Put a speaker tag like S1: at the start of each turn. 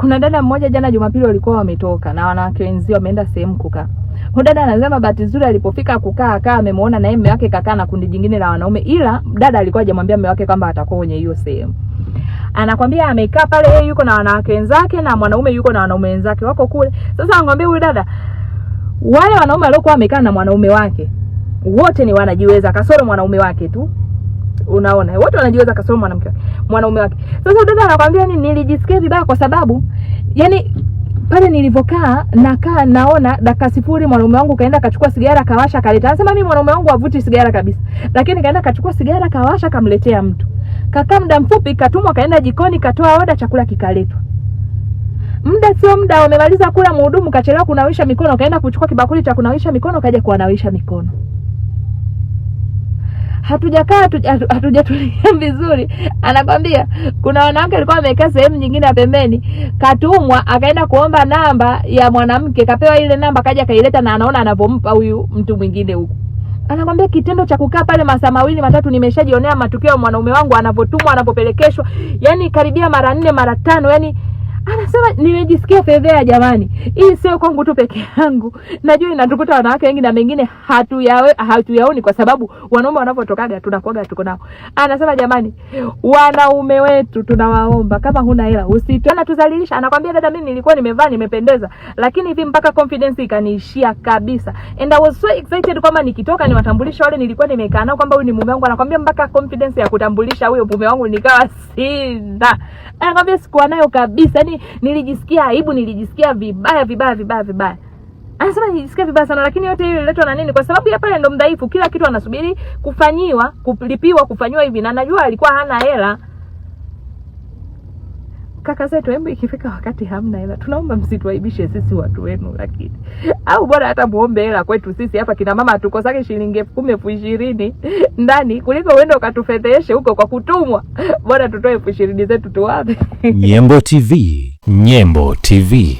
S1: Kuna dada mmoja jana Jumapili walikuwa wametoka na wanawake wenzio wameenda sehemu kukaa. Huyu dada anasema bahati nzuri alipofika kukaa akaa amemuona na yeye mume wake kakaa na kundi jingine la wanaume, ila dada alikuwa hajamwambia mume wake kwamba atakuwa kwenye hiyo sehemu. Anakwambia amekaa pale, yeye yuko na wanawake wenzake na mwanaume yuko na wanaume wenzake wako kule. Sasa anakwambia huyu dada, wale wanaume waliokuwa wamekaa na mwanaume wake wote ni wanajiweza, kasoro mwanaume wake tu. Unaona, wote wanajiweza kasoro mwanamke mwanaume wake. Sasa dada anakwambia ni nilijisikia vibaya kwa sababu yani pale nilivyokaa nakaa naona dakika sifuri mwanaume wangu kaenda kachukua sigara kawasha kaleta. Anasema mimi mwanaume wangu havuti sigara kabisa, lakini kaenda kachukua sigara kawasha kamletea mtu. Kakaa muda mfupi katumwa kaenda jikoni katoa oda, chakula kikaletwa. Muda sio muda wamemaliza kula, mhudumu kachelewa kunawisha mikono, kaenda kuchukua kibakuli cha kunawisha mikono, kaja kuwanawisha mikono. Hatujakaa hatujatulia vizuri, anakwambia kuna wanawake walikuwa wamekaa sehemu nyingine ya pembeni, katumwa akaenda kuomba namba ya mwanamke, kapewa ile namba, kaja kaileta na anaona anavompa huyu mtu mwingine huku. Anakwambia kitendo cha kukaa pale masaa mawili matatu, nimeshajionea matukio ya mwanaume wangu anavyotumwa, anavyopelekeshwa, yani karibia mara nne mara tano, yani anasema nimejisikia fedhea jamani. Hii sio kwangu tu peke yangu, najua inatukuta wanawake wengi na mengine hatuyaoni kwa sababu wanaume wanavyotokaga tunakuaga tuko nao. Anasema jamani, wanaume wetu tunawaomba, kama huna hela usitona tuzalilisha. Anakwambia dada, mimi nilikuwa nimevaa nimependeza, lakini hivi mpaka confidence ikaniishia kabisa, and I was so excited kwamba nikitoka niwatambulishe wale nilikuwa nimekaa nao kwamba huyu ni mume wangu. Anakwambia mpaka confidence ya kutambulisha huyo mume wangu nikawa sina. Anakwambia sikuwa nayo kabisa, yani nilijisikia aibu, nilijisikia vibaya vibaya vibaya vibaya. Anasema nilijisikia vibaya sana, lakini yote hiyo ililetwa na nini? Kwa sababu ya pale ndo mdhaifu, kila kitu anasubiri kufanyiwa, kulipiwa, kufanyiwa hivi, na najua alikuwa hana hela. Kaka zetu, hebu ikifika wakati hamna hela, tunaomba msituaibishe sisi watu wenu, lakini au bora hata muombe hela kwetu sisi hapa kina mama, hatukosake shilingi 10,000 20,000 ndani kuliko uende ukatufedheshe huko kwa kutumwa. Bora tutoe 20,000 zetu tuwape.
S2: Nyembo TV, Nyembo TV.